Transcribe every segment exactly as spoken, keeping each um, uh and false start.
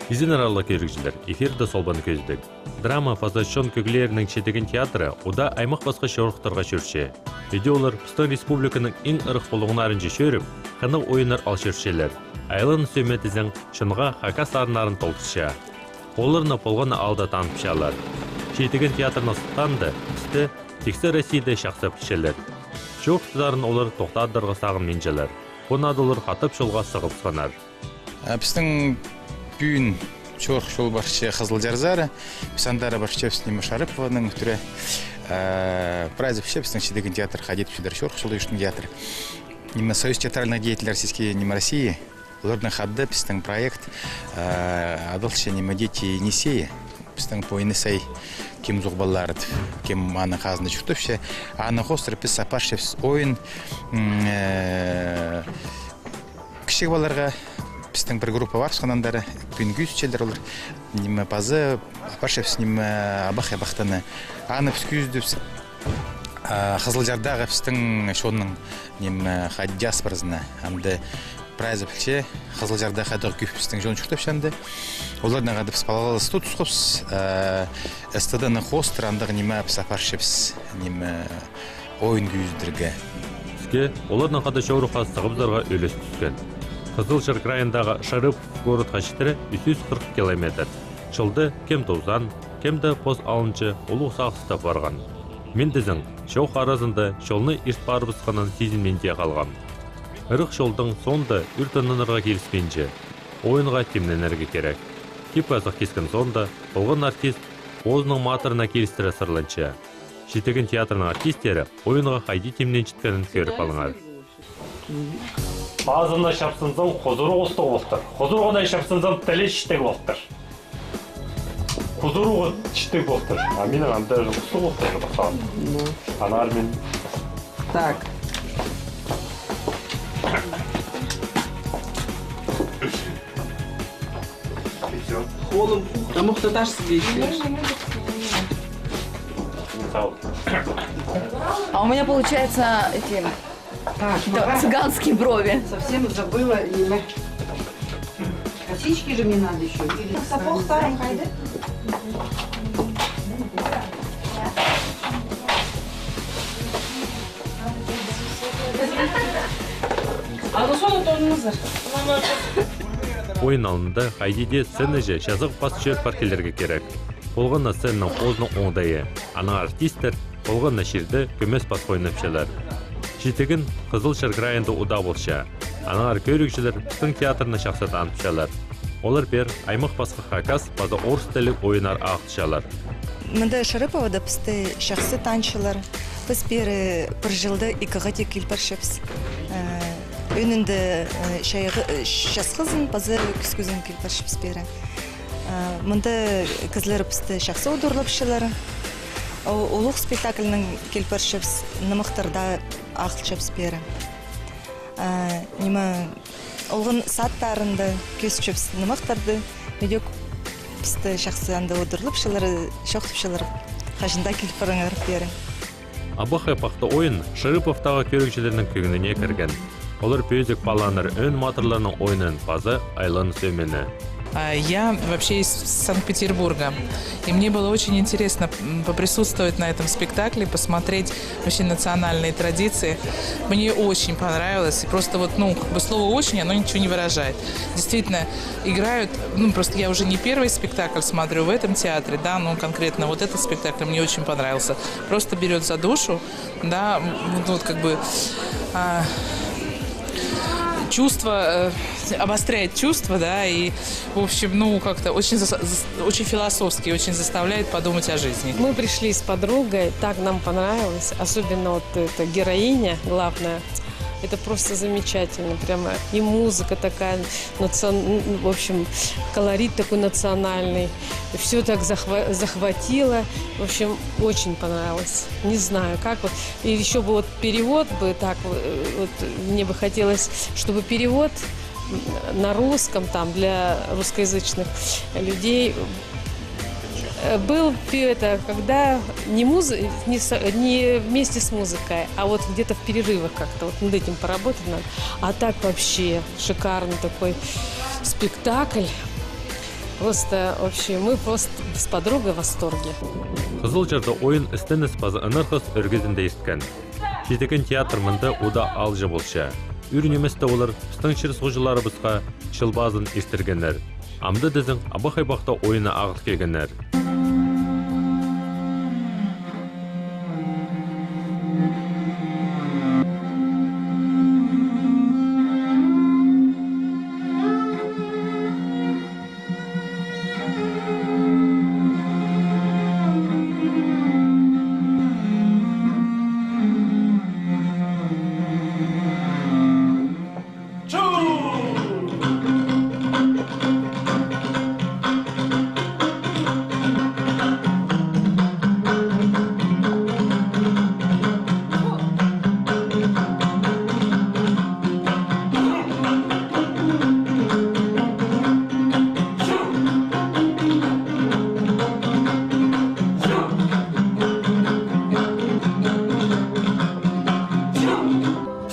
Изеннер, аарлығ кӧрігҷілер, эфирде «Солбан кӧзідіг». Драма паза чон кӧглерінің «Читіген» театры удаа аймах-пасха чорыхтарға чӧрче. Иди олар пістің республиканың иң ырах пулуңнарынҷа чӧріп, хынығ ойыннар ал чӧрчелер. «Айлан сӧме» тізең чонға хакас арыннарын толдырча. Оларны полған на аалда танытчалар. «Читіген» театрының сыхханда пісті тиксі Россияда чахсы пілчелер. Чоохтарын олар тохтадарға сағынминчалар. Пу нада олар хатап чолға сығыбысханнар. А, пістің пӱӱн чорых чол парча Хызылчарзар. Піс андар парчабыс, ниме, Шарыпованың ӱтӱре. А, прайзы пілче пістің «Читіген» театр хайди идіп чӧрер, чорых чолда чуртаң театр. Ниме, Союз театральных деятелей Российской, ниме, России. Оларнаң хада пістің проект, а, адалча, ниме, «Дети Енисея». Пістің пу Енисей кем суғбаллар, кем аның хазында чуртапча. Аның хоостыра піс апарчабыс ойын, м, э, кічіг палаларға. Пістің пір группа парыбысхан андар, пӱӱн кӧзітчелер олар. Ниме, паза апарчабыс, ниме, «Абахай пахтаны». Аны піс кӧзідібіс, а, Хызылчардағы пістің чонның, ниме, хайди, диаспоразына. Анда прайзы пілче, Хызылчарда хайдағ кӧп пістің чон чуртапча анда. Оларнаң хада піс палғалыстығ тутхабыс, э, СТД-ның хоостыра андағ, ниме, піс апарчабыс, ниме, ойын кӧзідерге. Піске оларнаң хада чорыхха сығыбызарға ӱлес тӱскен. Хызылчар крайындағы Шарыпов городха читіре ӱс чӱс хырых километр. Чолда кем тоозаан, кем дее пос алынҷа улуғ сағыста парған. Мин тізең, чоох аразында чолны ирт парыбысханын сизінмин дее халғам. Ырах чолдың соонда ӱр тынанарға киліспинче, ойынға тимненерге кирек. Кип-хазах кискен соонда, полған артист позының матырына килістіре сырланча. «Читіген» театрының артисттері ойынға хайди тимненчеткенін кӧріп алыңар. Пазына чапсынзаң, хузуруғ устығ полтыр. Хузуруғына чапсынзаң, тілі чітіг полтыр. Хузуруғ чітіг полтыр. А минің анда устығ полтыр, пасхан. Ну. Анар мин. Так. Холым, тамохта таш сізге. А у меня получается эти, так, цыганские брови. Совсем забыла имя. Косички же мне надо ещё. Сапоғ сарын хайда? Аны соны тоныңыздар. Ойын алнында хайди дее сценаже чазағ пас чӧр пар килерге кирек. Полған на сценаның позының оңдайы. Анаң артисттер полған на чирде кӧмес пас ойнапчалар. «Читіген» Хызылчар крайында удаа полча. Аннаңар кӧрігҷілер пістің театрны чахсы танытчалар. Олар пеер аймах-пасха хакас паза орыс тілліг ойыннар ағылчалар. Мында Шарыповада пісті чахсы танчалар. Піс пеер пір чылда ікі хати кил парчабыс. Э, ӧӧнінде, э, чайғы-, э, часхызын паза кӱскӱзін кил парчабыс пеер. Э, мында кізілер пісті чахсы удурлапчалар. О-, улуғ спектакльнең кил парчабыс, нымахтарда ағылчабыс пеер. А, ниме, олған садтарында кӧзітчебіс нымахтарды, ідӧк пісті чахсы анда удурлапчалар, чоохтапчалар, хаҷан даа кил парыңар пеер. «Абахай пахта» ойын Шарыповтағы кӧрігҷілернің кӧңніне кірген. Олар пӧзік палааннар ӧӧн матырларның ойынын паза «Айлан сӧмені». А, я вообще из Санкт-Петербурга. И мне было очень интересно, м, поприсутствовать на этом спектакле, посмотреть вообще национальные традиции. Мне очень понравилось. И просто вот, ну, как бы слово «очень», оно ничего не выражает. Действительно, играют, ну, просто я уже не первый спектакль смотрю в этом театре, да, но конкретно вот этот спектакль мне очень понравился. Просто берёт за душу, да, м, вот, вот как бы, а, чувство, э, обостряет чувства, да, и, в общем, ну, как-то очень зас-, зас-, очень философски, очень заставляет подумать о жизни. Мы пришли с подругой, так нам понравилось, особенно вот эта героиня главная. Это просто замечательно, прямо и музыка такая, национ-, в общем, колорит такой национальный. Всё так захва-, захватило. В общем, очень понравилось. Не знаю, как вот. И ещё бы вот перевод бы так, э, вот мне бы хотелось, чтобы перевод, м, на русском, там, для русскоязычных людей, э, был пе-, это, когда не музы-, не со-, не вместе с музыкой, а вот где-то в перерывах как-то вот над этим поработать надо. А так вообще шикарный такой спектакль. Просто вообще мы просто с подругой в восторге. Хызылчарда ойын істеніс паза ынархас ӧргезінде ирткен. Читіген театр мында удаа алҷа полча. Ӱр ниместе олар пістің чир-суғҷыларыбысха чыл пазын иртіргеннер. Амды тізең Абахай пахта ойынына ағыл килгеннер.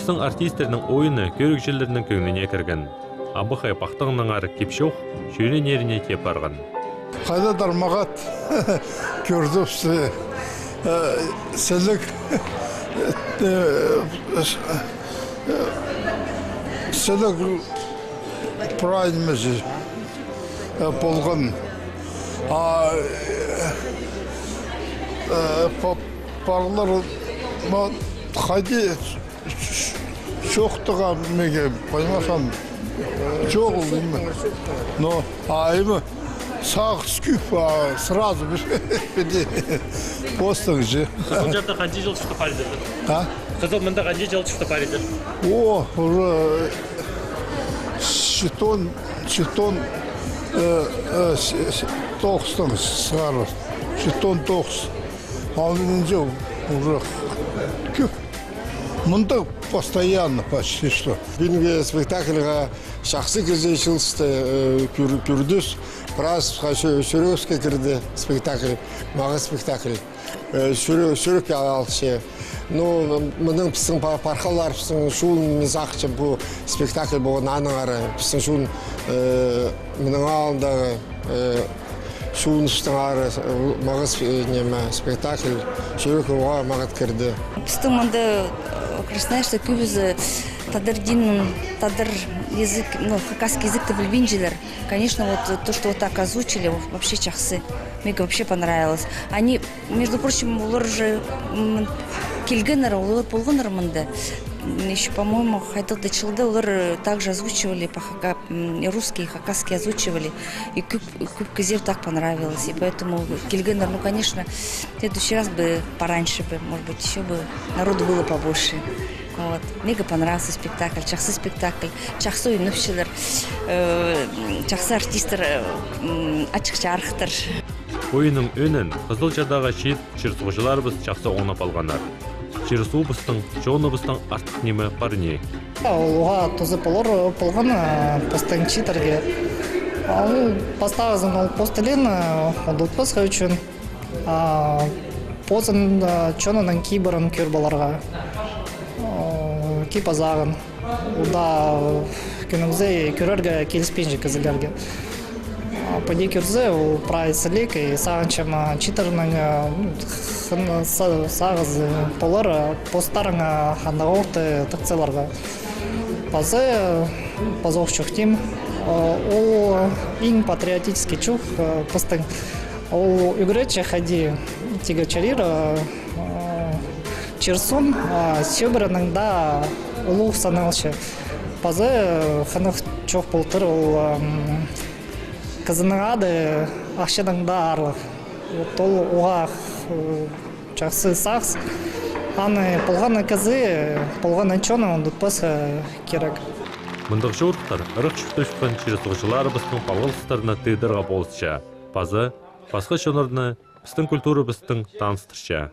Пістің артистернің ойыны кӧрігҷілернің кӧңніне кірген. Абахай пахтаңнаңар кип-чоох чӧрінеріне теп парған. Хайдағдыр мағат кӧрдібіс, э, сіліг, э, с-, э, сіліг прай ниме, э, полған. А, э, э, па-, парлар, ма, хайди чоохтаға меге, понимаешь, ам, чоғыл, ниме. Но, а, ниме, сағыс кӧп, а, сразу пиди постың чи. Хызылчарда ханҷа чыл чуртап парирзар? А? Хызыл мында ханҷа чыл чуртап парирзар? О, уже читон, читон, э, э, с-, с-, тоғыстаң сығара. Читон тоғыс. Алынҷа уже кӧп. Мында постоянно почти что. Пӱӱнгі спектакльға чахсы кізі чыылысты, э, пӱр-, пӱрдіс. Прайзыбысха чӱ-, чӱребіске кірді спектакль, мағат спектакль. Э, чӱре-, чӱрекке алча. Ну, мының пістің па-, пархаларыбыстың чолын мин сағынчам, пу спектакль полған аннаңар, пістің чон, э, мының алнындағы, э, чоныбыстаңар, э, мағат, э, ниме, спектакль, чӱрекке уғаа мағат кірді. Пістің мында, э, Красноярскта кӧбізі тадар динін, тадар язык, ну, хакасский языкты пілбинчелер. Конечно, вот то, что вот так озвучили, вообще чахсы. Меге вообще понравилось. Они, между прочим, олар уже, м, килгеннер, олар полғаннар мында. М, ещё, по-моему, хайдағ-да чылда олар, э, также озвучивали по хака-, м, русский, хакасский озвучивали. И кӧп, кӧп кізее так понравилось. И поэтому килгеннер, ну, конечно, в следующий раз бы пораньше бы, может быть, ещё бы народу было побольше. Вот. Меге понравился спектакль, чахсы спектакль, чахсы ойнапчалар, э, чахсы артисттер, э, м, ачых чарыхтар. Ойынның ӧӧнін Хызылчардағы чиит чир-суғҷыларыбыс чахсы оңнап алғаннар. Чир-суубыстың, чоныбыстың артых ниме пар ни? Уғаа тузы полар полған, э, пістің чииттерге. Ол пастағызын ол пос тілін, э, удутпасха ӱчӱн. А, позының, а, чонының кибірін кӧр поларға. О, кип-азағын. Ол даа кӧнімзі кӧрерге киліспинче кізілерге. А, піди кӧрзе, ол прай сіліг, и сағынчам, а, чииттернің, а, хын-, са-, сағызы полар, а, постарың, а, андағ оғыт тыхсаларға. Паза, пазох чоохтим, а, ол иң патриотический чоох, а, пістің. Ол ӱгретче хайди тигі чарир, а, а, чир-суун, а, сӧбіренең даа улуғ саналча. Паза, а, хынығ чоох полтыр ол, ам, кізінің ады ахчадаң даа аарлығ. Вот ол уғаа, э, чахсы сағыс. Аны полған на кізі, полған на чоны удутпасха кирек. Мындағ чорыхтар ырах чуртапчатхан чир-суғҷыларыбыстың палғалыстарына тыыдарға полысча. Паза пасха чоннарны пістің культурабыстаң таныстырча.